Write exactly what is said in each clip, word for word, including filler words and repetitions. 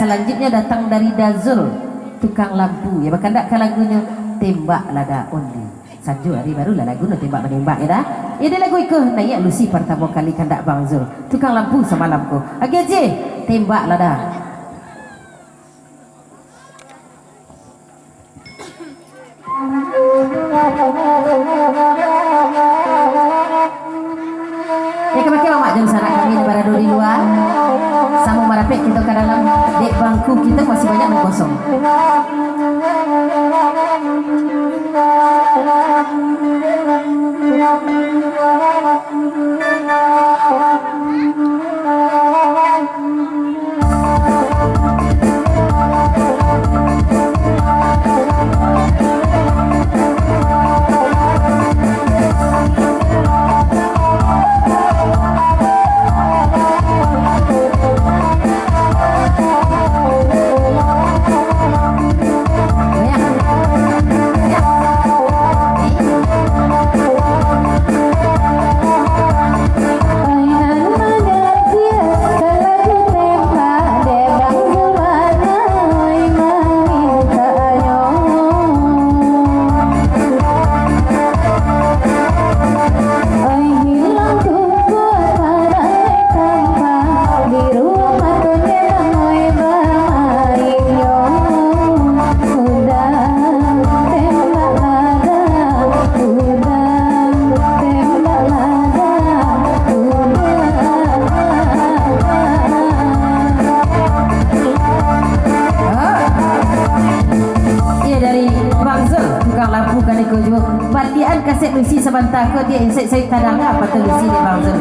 Lanjutnyo datang dari Dazul, tukang lampu. Yo, bakandak ka lagunyo Tembak Lada Ondi. Sanjo ari barulah lagu no tembak manembak, yo dah. Yo, di lagu iko naiak Lucy partamo kali kandak Bang Zul. Tukang lampu samalam ko. Agiah je, Tembak Lada. Yo, ka bakeh mamak jo sanak kami nan barado di lua. Samo marapek kito ka dalam, dek bangku kito masih banyak nan kosong. Iyo, dari Bang Zul, tukang lampu kan iko juo. Baliakan kaset Lucy sabanta ko, Diak, esek sayo tadanga apo tu Lucy dek Bang Zul.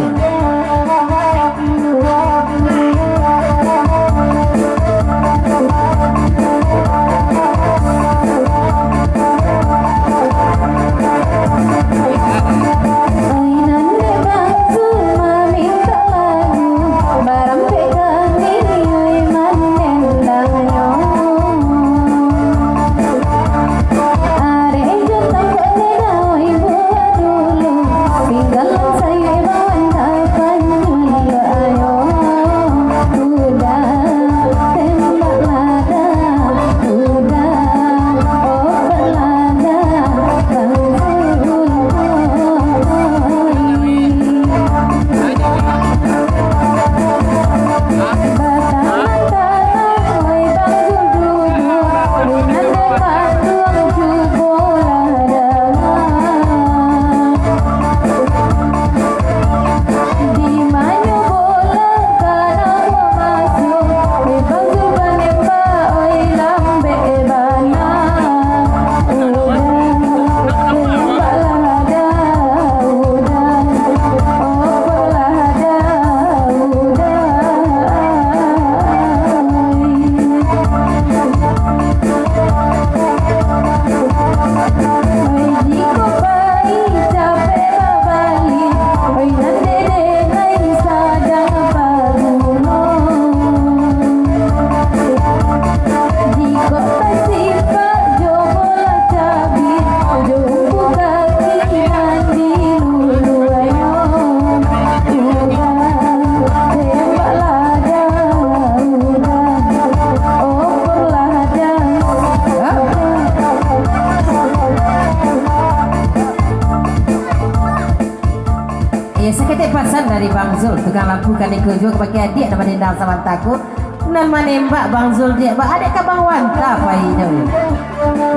Iyo, saketek pasan dari Bang Zul, tukang lampu kaniko juo ka bakeh adiak nan manendang samanta ko. Nan manembak Bang Zul, Diak, ba adiak ka Bang Wanta pai tu.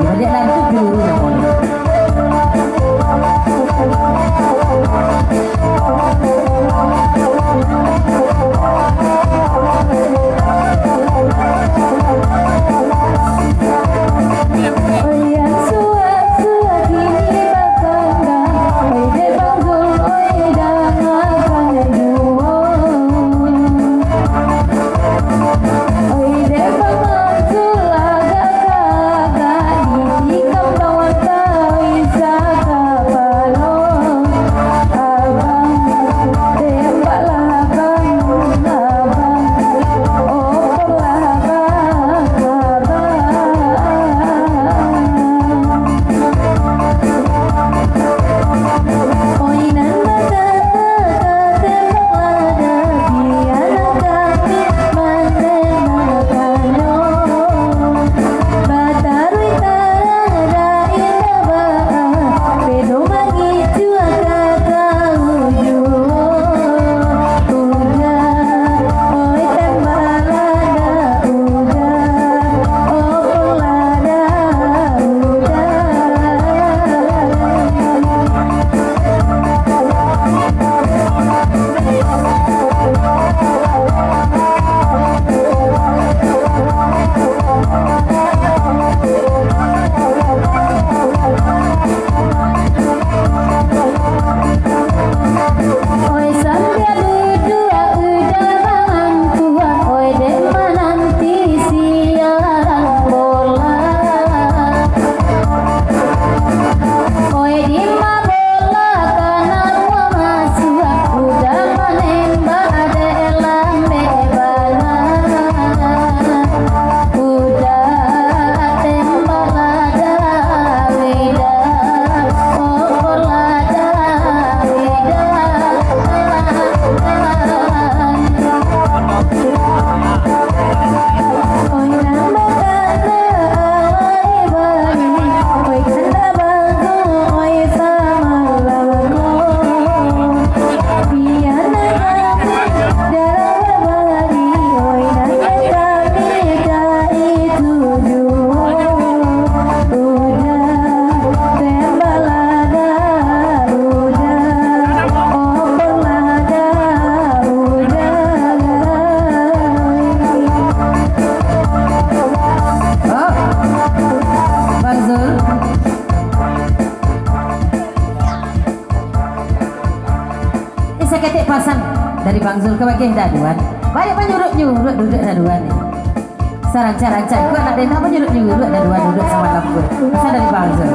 Iyo, Diak, lantu peluru namo tu. Pasan dari Bang Zul ka bageh daduan. Banyak panyuruik-nyuruik duduak daduan ni. Sarancak-rancak ko anak denai panyuruik-nyuruik daduan duduak samalam ko. Pasan dari Bang Zul.